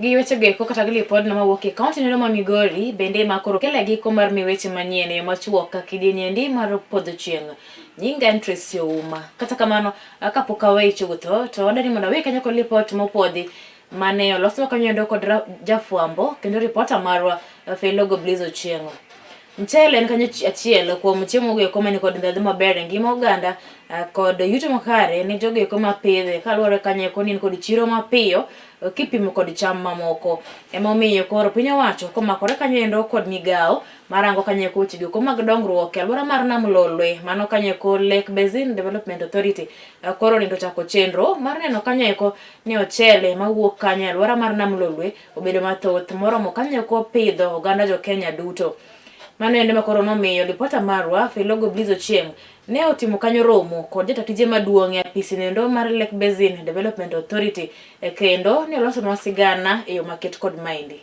Gi wechego eko kata gi lipodno mawuok e kaunti nono ma Migori bende ema koro kelo e giko mar mi weche manyien e yo machuok ka kidienyendi mar podho chieng'. Nyinga en Tracy Ouma. Kata kamano, kapok aweyi chutho, to adwani mondo awe kanyo kod lipot mopuodhi mane oloswa kanyo endo kod jafwambo kendo ripota marwa Felogo Bliss Ochieng'. Mchele en kanyo achiel kuom chiemo go eko mani kod ndhadhu maber e ngima oganda kod yuto makare ne jogo eko mapidhe kaluwore kanyo eko ni en kod chiro mapiyo kipimo kod cham mamoko. Emomiyo koro piny owacho komakore kanyo endo kod migawo marango kanyo eko weche go eko mag dongruok e alwora mar Nam Lolwe mano kanyo eko Lake Basin Development Authority koro onindo chako chenro mar neno kanyo eko ni ochele mawuok kanyo e alwora mar Nam Lolwe obedo mathoth moromo kanyo eko pidho oganda jo Kenya duto. Mano ende ma koro nomiyo lipota marwa Felogo Bliss Ochieng ne otimo kanyo romo kod jata tije maduong' e apisi nendo mar Lake Basin Development Authority kendo ne olosonwa sigana e yo maket kod maendi.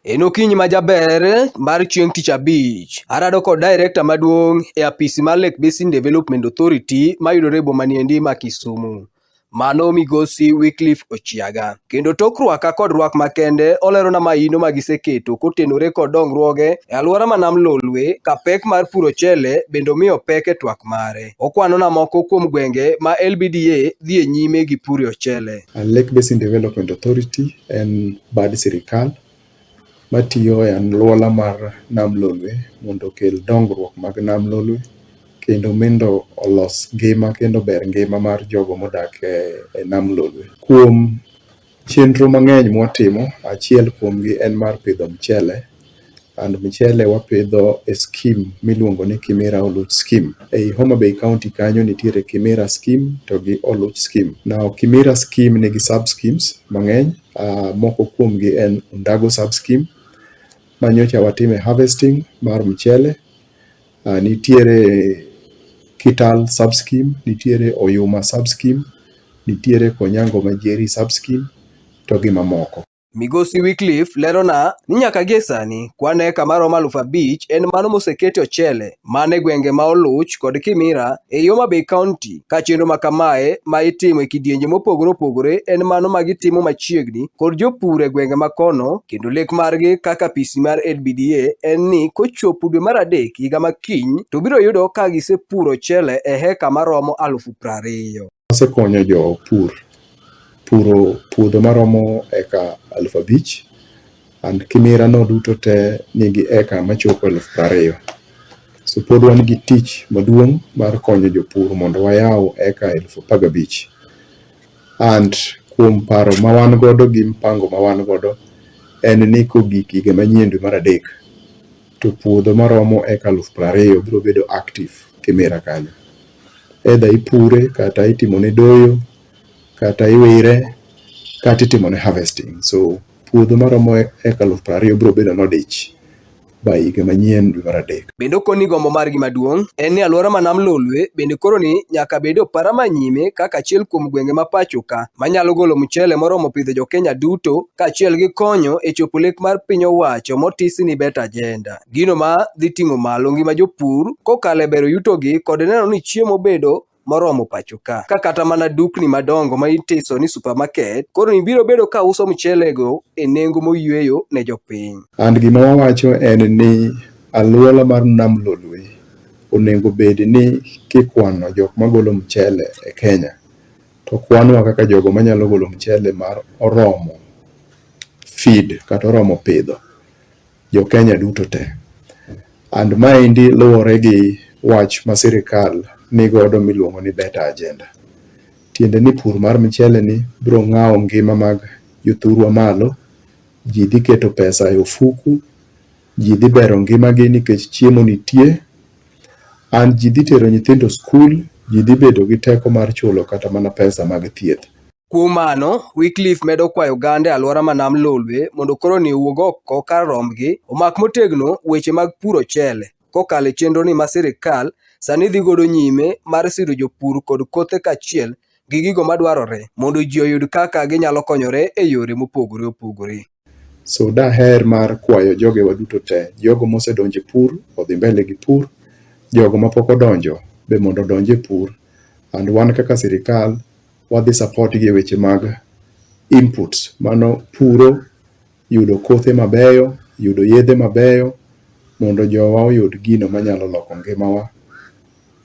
En okinyi ma jaber mar chieng' tich abich. Arado kod director maduong' e apisi mar Lake Basin Development Authority mayudore e boma niendi ma Kisumu. Mano migosi Wycliffe Ochiaga. Kendo tok rwaka kod rwak makende olerona maino ma giseketo kotenore kod dongruoge e alwora ma Nam Lolwe ka pek mar puro ochele bende omiyo pek e twak mare. Okwanona moko kuom gwenge ma LBDA dhi e nyime gi puro ochele. Lake Basin Development Authority en bad sirikal matiyo e aluora mar Nam Lolwe mondo okel dongruok mag Nam Lolwe kendo mondo olos ngima kendo ober ngima mar jogo modak e Nam Lolwe. Kuom chenro mang'eny mwatimo, achiel kuomgi en mar pidho mchele and mchele wapidho e scheme miluongo ni Kimira Oluch Scheme. Ei Homa Bay County kanyo nitiere Kimira Scheme to gi Oluch Scheme. Now Kimira Scheme nigi sub schemes mang'eny, moko kuomgi en Undago sub scheme manyocha watime harvesting mar mchele, nitiere Kital sub scheme, nitiere Oyuma sub scheme, nitiere Konyango Majeri sub scheme to gi mamoko. Migosi Wycliffe lerona ni nyaka gie sani kwan eka maromo 5,000 en mano mosekete ochele mana e gwenge ma Oluch kod Kimira ei Homa Bay County ka chenro ma kamae ma itimo e kidienje mopogore opogore en mano ma gitimo machiegni kod jopur e gwenge ma kono kendo lek margi kaka apisi mar LBDA en ni kochopo dwe mar adek higa ma kiny to biro yudo ka gisepuro ochele e heka maromo 20,000. Osekonyo jopur puro puodho maromo eka 5,000 and Kimira no duto te nigi eka machopo 20,000. So pod wan gi tich maduong' mar konyo jopur mondo wayaw eka 15,000. And kuom paro ma wan godo gi mpango ma wan godo en ni kogik higa manyien dwe mar adek to puodho maromo eka 20,000 biro bedo active Kimira kanyo. Either ipure kata itimone doyo kata iwire kata itimone harvesting. So puodho maromo eka 20,000 biro bedo nodich by higa manyien dwe mar adek. Bende okoni gombo margi maduong' en ni alwora ma Nam Lolwe bende koro ni nyaka bed e opara manyime kaka achiel kuom gwenge ma pacho ka manyalo golo mchele moromo pidho jo-Kenya duto kaachiel gi konyo e chopo lek mar piny owacho motisi ni Better Agenda. Gino ma dhi ting'o malo ngima jopur kokalo e bero yutogi kod neno ni chiemo bedo moromo pacho ka. Ka kata mana dukni madongo ma itiso ni supermarket koro ni biro bedo ka uso mchelego e nengo moyweyo ne jopiny. And gima wawacho en ni aluora mar Nam Lolwe onego bed ni kikwano jok magolo mchele e Kenya to kwanwa kaka jogo manyalo golo mchele mar oromo feed kata oromo pidho jo Kenya duto te. And maendi luwore gi wach ma sirikal nigodo miluongo ni Better Agenda. Tiende ni pur mar mchele ni biro ng'awo ngima mag jothurwa malo, ji dhi keto pesa e ofuku, ji dhi bero ngimagi nikech chiemo nitie, and ji dhi tero nyithindo skul, ji dhi bedo gi teko mar chulo kata mana pesa mag thieth. Kuom mano, Wycliffe medo kwayo oganda e alwora ma Nam Lolwe mondo koro ni owuog oko kar rombgi omak motegno weche mag puro ochele kokalo e chenroni ma sirikal sani dhi godo nyime mar siro jopur kod kothe kaachiel gi gigo madwarore mondo ji oyud kaka ginyalo konyore e yore mopogore opogore. So daher mar kwayo jogewa duto te, jogo mosedonjo e pur odhi mbele gi pur, jogo mapok odonjo be mondo odonj e pur. And wan kaka sirikal wadhi support gi e weche mag Inputs mano puro, yudo kothe mabeyo, yudo yedhe mabeyo mondo jowa oyud gino manyalo loko ngimawa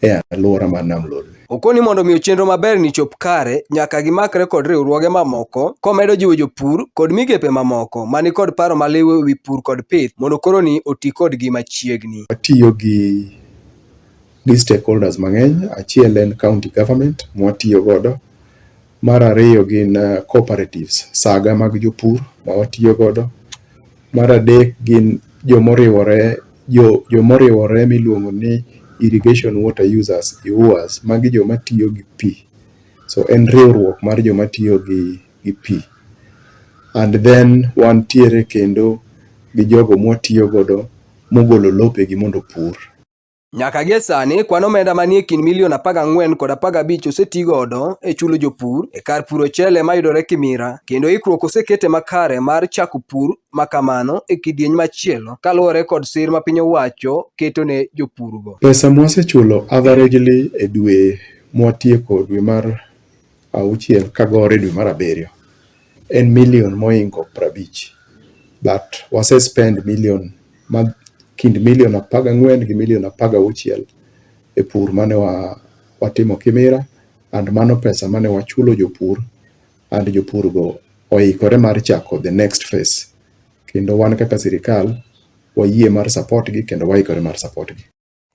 e alwora mar Nam Lolwe. Okoni mondo miyo chenro maber ni chop kare, nyaka gimakre kod riwruoge mamoko, komedo jiwo jopur kod migepe mamoko mani kod paro maliw ewi pur kod pith mondo koro ni oti kodgi machiegni. Watiyo gi stakeholders mang'eny. Achiel en county government mwatiyo godo. Mar ariyo gin cooperatives, saga mag jopur ma watiyo godo. Mar adek gin jomoriwore miluongo ni Irrigation Water Users, IWUAs. Magi joma tiyo gi pi. So en riwruok mar joma tiyo gi pi. And then wantiere kendo gi jogo mwatiyo godo mogolo lopegi mondo opur. Nyaka gie sani, kwan omenda manie kind milion 14 kod 15 oseti godo e chulo jopur e kar puro ochele mayudore Kimira, kendo ikruok osekete makare mar chako pur makamano e kidieny machielo kaluwore kod sir ma piny owacho keto ne jopurgo. Pesa mwasechulo averagely e dwe mwatieko, dwe mar auchiel kagore dwe mar abiriyo, en milion moingo 50. But wase spend milion ma kind milion 14 gi milion 16 e pur mane watimo Kimira, and mano pesa mane wachulo jopur, and jopur go oikore mar chako the next phase. Kendo wan kaka sirikal wayie mar support gi kendo waikore mar support gi.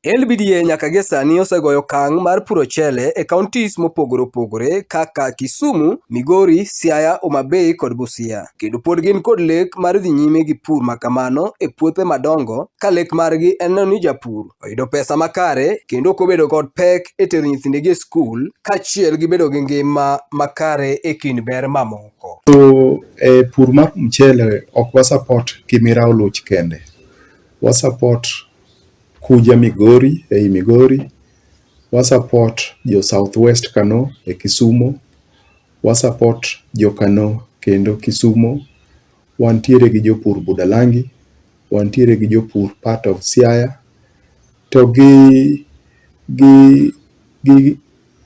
LBDA nyaka gie sani osegoyo okang' mar puro ochele e counties mopogore opogore kaka Kisumu, Migori, Siaya, Homa Bay kod Busia. Kendo pod gin kod lek mar dhi nyime gi pur makamano e puothe madongo ka lek margi en neno ni japur oyudo pesa makare kendo ok obedo kod pek e tero nyithindegi e skul kaachiel gi bedo gi ngima makare e kind ber mamoko. So e pur mar mchele ok wa support Kimira Oluch kende. Wa support Kuja Migori ei Migori, wa support jo South West Kano e Kisumu, wa support jo Kano kendo Kisumu, wantiere gi jopur Budalangi, wantiere gi jopur part of Siaya, to gi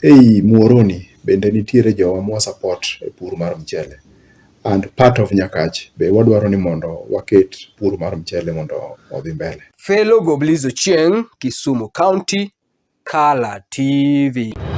ei Muhoroni bende nitiere jowa mwa support e pur mar mchele. And part of Nyakach be wadwaro ni mondo waket pur mar mchele mondo odhi mbele. Fellow Goblizo Chieng, Kisumu County, Kala TV.